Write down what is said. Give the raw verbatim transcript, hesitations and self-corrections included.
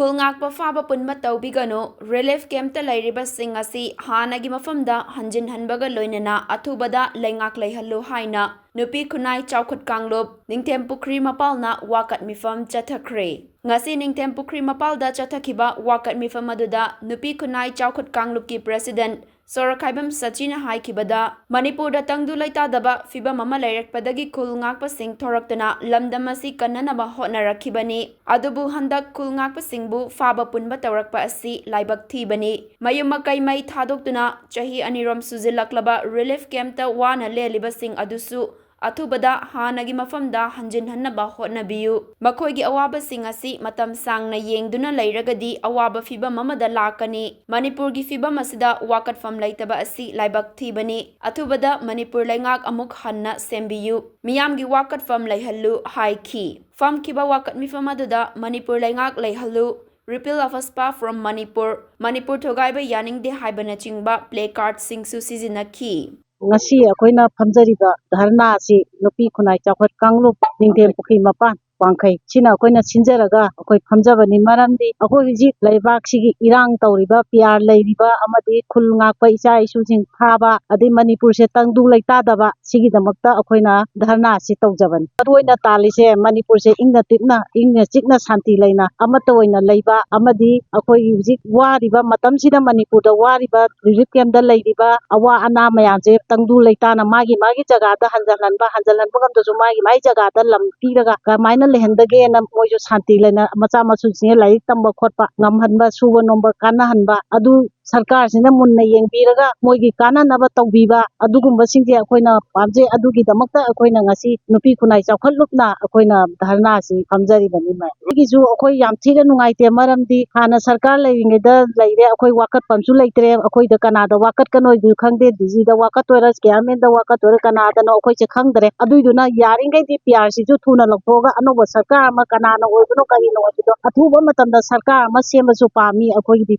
ꯈꯨꯜ ꯉꯥꯛꯄ ꯐꯥꯕ ꯄꯨꯟꯕ ꯇꯧꯕꯤꯒꯅꯨ, ꯔꯤꯂꯤꯐ ꯀꯦꯝꯞꯇ ꯂꯩꯔꯤꯕꯁꯤꯡ ꯑꯁꯤ ꯍꯥꯟꯅꯒꯤ ꯃꯐꯝꯗ ꯍꯟꯖꯤꯟꯍꯟꯕꯒ ꯂꯣꯏꯅꯅ ꯑꯊꯨꯕꯗ ꯂꯩꯉꯥꯛ ꯂꯩꯍꯜꯂꯨ ꯍꯥꯏꯅ ꯅꯨꯄꯤ ꯈꯨꯟꯅꯥꯏ ꯆꯥꯎꯈꯠ ꯀꯥꯡꯂꯨꯞ ꯅꯤꯡꯊꯦꯝ ꯄꯨꯈ꯭ꯔꯤ ꯃꯄꯥꯜꯅ ꯋꯥꯀꯠ ꯃꯤꯐꯝ ꯆꯠꯊꯈ꯭ꯔꯦ꯫ ꯉꯁꯤ ꯅꯤꯡꯊꯦꯝ ꯄꯨꯈ꯭ꯔꯤ ꯃꯄꯥꯜꯗ ꯆꯠꯊꯈꯤꯕ ꯋꯥꯀꯠ ꯃꯤꯐꯝ ꯑꯗꯨꯗ ꯅꯨꯄꯤ ꯈꯨꯟꯅꯥꯏ ꯆꯥꯎꯈꯠ ꯀꯥꯡꯂꯨꯞꯀꯤ ꯄ꯭ꯔꯦꯁꯤꯗꯦꯟꯠ ꯁꯣꯔꯣꯛꯈꯥꯏꯕꯝ ꯁꯆꯤꯅ ꯍꯥꯏꯈꯤꯕꯗ, ꯃꯅꯤꯄꯨꯔꯗ ꯇꯪꯗꯨ ꯂꯩꯇꯥꯗꯕ ꯐꯤꯕꯝ ꯑꯃ ꯂꯩꯔꯛꯄꯗꯒꯤ ꯈꯨꯜ ꯉꯥꯛꯄꯁꯤꯡ ꯊꯣꯔꯛꯇꯨꯅ ꯂꯝꯗꯝ ꯑꯁꯤ ꯀꯟꯅꯅꯕ ꯍꯣꯠꯅꯔꯛꯈꯤꯕꯅꯤ꯫ ꯑꯗꯨꯕꯨ ꯍꯟꯗꯛ ꯈꯨꯜ ꯉꯥꯛꯄꯁꯤꯡꯕꯨ ꯐꯥꯕ ꯄꯨꯟꯕ ꯇꯧꯔꯛꯄ ꯑꯁꯤ ꯂꯥꯏꯕꯛ ꯊꯤꯕꯅꯤ꯫ ꯃꯌꯨꯝ ꯃꯀꯩ ꯃꯩ ꯊꯥꯗꯣꯛꯇꯨꯅ ꯆꯍꯤ ꯑꯅꯤꯔꯣꯝ ꯁꯨꯖꯤꯜꯂꯛꯂꯕ ꯔꯤꯂꯤꯐ ꯀꯦꯝꯞꯇ ꯋꯥꯅ ꯂꯦꯜꯂꯤꯕꯁꯤꯡ ꯑꯗꯨꯁꯨ ꯑꯊꯨꯕꯗ ꯍꯥꯟꯅꯒꯤ ꯃꯐꯝꯗ ꯍꯟꯖꯤꯟꯍꯟꯅꯕ ꯍꯣꯠꯅꯕꯤꯌꯨ꯫ ꯃꯈꯣꯏꯒꯤ ꯑꯋꯥꯕꯁꯤꯡ ꯑꯁꯤ ꯃꯇꯝ ꯁꯥꯡꯅ ꯌꯦꯡꯗꯨꯅ ꯂꯩꯔꯒꯗꯤ ꯑꯋꯥꯕ ꯐꯤꯕꯝ ꯑꯃꯗ ꯂꯥꯛꯀꯅꯤ꯫ ꯃꯅꯤꯄꯨꯔꯒꯤ ꯐꯤꯕꯝ ꯑꯁꯤꯗ ꯋꯥꯀꯠꯐꯝ ꯂꯩꯇꯕ ꯑꯁꯤ ꯂꯥꯏꯕꯛ ꯊꯤꯕꯅꯤ꯫ ꯑꯊꯨꯕꯗ ꯃꯅꯤꯄꯨꯔ ꯂꯩꯉꯥꯛ ꯑꯃꯨꯛ ꯍꯟꯅ ꯁꯦꯝꯕꯤꯌꯨ꯫ ꯃꯤꯌꯥꯝꯒꯤ ꯋꯥꯀꯠꯐꯝ ꯂꯩꯍꯜꯂꯨ ꯍꯥꯏꯈꯤ꯫ ꯐꯝꯈꯤꯕ ꯋꯥꯀꯠ ꯃꯤꯐꯝ ꯑꯗꯨꯗ ꯃꯅꯤꯄꯨꯔ ꯂꯩꯉꯥꯛ ꯂꯩꯍꯜꯂꯨ, Repeal of AFSPA from Manipur, Manipur ꯊꯣꯒꯥꯏꯕ ꯌꯥꯅꯤꯡꯗꯦ ꯍꯥꯏꯕꯅꯆꯤꯡꯕ ꯄ꯭ꯂꯦ ꯀꯥꯔꯗꯁꯤꯡꯁꯨ ꯁꯤꯖꯤꯟꯅꯈꯤ꯫ ꯉꯁꯤ ꯑꯩꯈꯣꯏꯅ ꯐꯝꯖꯔꯤꯕ ꯙꯔꯅꯥ ꯑꯁꯤ ꯅꯨꯄꯤ ꯈꯨꯟꯅꯥꯏ ꯆꯥꯎꯈꯠ ꯀꯥꯡꯂꯨꯞ ꯅꯤꯡꯊꯦꯝ ꯄꯨꯈ꯭ꯔꯤ ꯃꯄꯥꯟ ꯋꯥꯡꯈꯩ ꯁꯤꯅ ꯑꯩꯈꯣꯏꯅ ꯁꯤꯟꯖꯔꯒ ꯑꯩꯈꯣꯏ ꯐꯝꯖꯕꯅꯤ꯫ ꯃꯔꯝꯗꯤ ꯑꯩꯈꯣꯏ ꯍꯧꯖꯤꯛ ꯂꯩꯕꯥꯛꯁꯤꯒꯤ ꯏꯔꯥꯡ ꯇꯧꯔꯤꯕ, ꯄꯤꯌꯥꯔ ꯂꯩꯔꯤꯕ ꯑꯃꯗꯤ ꯈꯨꯜ ꯉꯥꯛꯄ ꯏꯆꯥ ꯏꯁꯨꯁꯤꯡ ꯐꯥꯕ, ꯑꯗꯩ ꯃꯅꯤꯄꯨꯔꯁꯦ ꯇꯪꯗꯨ ꯂꯩꯇꯥꯗꯕ, ꯁꯤꯒꯤꯗꯃꯛꯇ ꯑꯩꯈꯣꯏꯅ ꯙꯔꯅꯥ ꯑꯁꯤ ꯇꯧꯖꯕꯅꯤ꯫ ꯃꯔꯨ ꯑꯣꯏꯅ ꯇꯥꯜꯂꯤꯁꯦ ꯃꯅꯤꯄꯨꯔꯁꯦ ꯏꯪꯅ ꯇꯤꯞꯅ, ꯏꯪꯅ ꯆꯤꯛꯅ ꯁꯥꯟꯇꯤ ꯂꯩꯅ ꯑꯃꯠꯇ ꯑꯣꯏꯅ ꯂꯩꯕ ꯑꯃꯗꯤ ꯑꯩꯈꯣꯏꯒꯤ ꯍꯧꯖꯤꯛ ꯋꯥꯔꯤꯕ ꯃꯇꯝꯁꯤꯗ ꯃꯅꯤꯄꯨꯔꯗ ꯋꯥꯔꯤꯕ ꯔꯤꯂꯤꯐ ꯀꯦꯝꯞꯇ ꯂꯩꯔꯤꯕ ꯑꯋꯥ ꯑꯅꯥ ꯃꯌꯥꯝꯁꯦ ꯇꯪꯗꯨ ꯂꯩꯇꯥꯅ ꯃꯥꯒꯤ ꯃꯥꯒꯤ ꯖꯒꯥꯗ ꯍꯟꯖꯜꯍꯟꯕ, ꯍꯟꯖꯜꯍꯟꯕ ꯉꯝꯗ꯭ꯔꯁꯨ ꯃꯥꯒꯤ ꯃꯥꯒꯤ ꯖꯒꯥꯗ ꯂꯝ ꯄꯤꯔꯒ ꯀꯃꯥꯏꯅ ꯂꯩꯍꯟꯗꯒꯦꯅ ꯃꯣꯏꯁꯨ ꯁꯥꯟꯇꯤ ꯂꯩꯅ ꯃꯆꯥ ꯃꯁꯨꯁꯤꯡꯁꯦ ꯂꯥꯏꯔꯤꯛ ꯇꯝꯕ ꯈꯣꯠꯄ ꯉꯝꯍꯟꯕ, ꯁꯨꯕ ꯅꯣꯝꯕ ꯀꯥꯟꯅꯍꯟꯕ, ꯑꯗꯨ ꯁꯔꯀꯥꯔꯁꯤꯅ ꯃꯨꯟꯅ ꯌꯦꯡꯕꯤꯔꯒ ꯃꯣꯏꯒꯤ ꯀꯥꯟꯅꯅꯕ ꯇꯧꯕꯤꯕ, ꯑꯗꯨꯒꯨꯝꯕꯁꯤꯡꯁꯦ ꯑꯩꯈꯣꯏꯅ ꯄꯥꯝꯖꯩ꯫ ꯑꯗꯨꯒꯤꯗꯃꯛꯇ ꯑꯩꯈꯣꯏꯅ ꯉꯁꯤ ꯅꯨꯄꯤ ꯈꯨꯟꯅꯥꯏ ꯆꯥꯎꯈꯠꯂꯨꯞꯅ ꯑꯩꯈꯣꯏꯅ ꯙꯔꯅꯥꯁꯤ ꯐꯝꯖꯔꯤꯕꯅꯤ꯫ ꯃꯌꯥꯝ ꯑꯩꯒꯤꯁꯨ ꯑꯩꯈꯣꯏ ꯌꯥꯝ ꯊꯤꯅ ꯅꯨꯡꯉꯥꯏꯇꯦ, ꯃꯔꯝꯗꯤ ꯍꯥꯟꯅ ꯁꯔꯀꯥꯔ ꯂꯩꯔꯤꯉꯩꯗ ꯂꯩꯔꯦ, ꯑꯩꯈꯣꯏ ꯋꯥꯀꯠꯐꯝꯁꯨ ꯂꯩꯇ꯭ꯔꯦ꯫ ꯑꯩꯈꯣꯏꯗ ꯀꯅꯥꯗ ꯋꯥꯀꯠꯀꯅꯣꯏꯗꯨ ꯈꯪꯗꯦ, ꯗꯤ ꯖꯤꯗ ꯋꯥꯀꯠꯇꯣꯏꯔꯥ, ꯆꯤꯌꯥꯔꯃꯦꯟꯗ ꯋꯥꯀꯠꯇꯣꯏꯔꯥ, ꯀꯅꯥꯗꯅꯣ ꯑꯩꯈꯣꯏꯁꯦ ꯈꯪꯗ꯭ꯔꯦ꯫ ꯑꯗꯨꯏꯗꯨꯅ ꯌꯥꯔꯤꯈꯩꯗꯤ ꯄꯤ ꯑꯥꯔ ꯁꯤꯁꯨ ꯊꯨꯅ ꯂꯧꯊꯣꯛꯑꯒ ꯑꯅꯧꯕ ꯁꯔꯀꯥꯔ ꯑꯃ ꯀꯅꯥꯅ ꯑꯣꯏꯕꯅꯣ ꯀꯔꯤꯅꯣ ꯍꯥꯏꯕꯗꯣ ꯑꯊꯨꯕ ꯃꯇꯝꯗ ꯁꯔꯀꯥꯔ ꯑꯃ ꯁꯦꯝꯕꯁꯨ ꯄꯥꯝꯃꯤ ꯑꯩꯈꯣꯏꯒꯤꯗꯤ꯫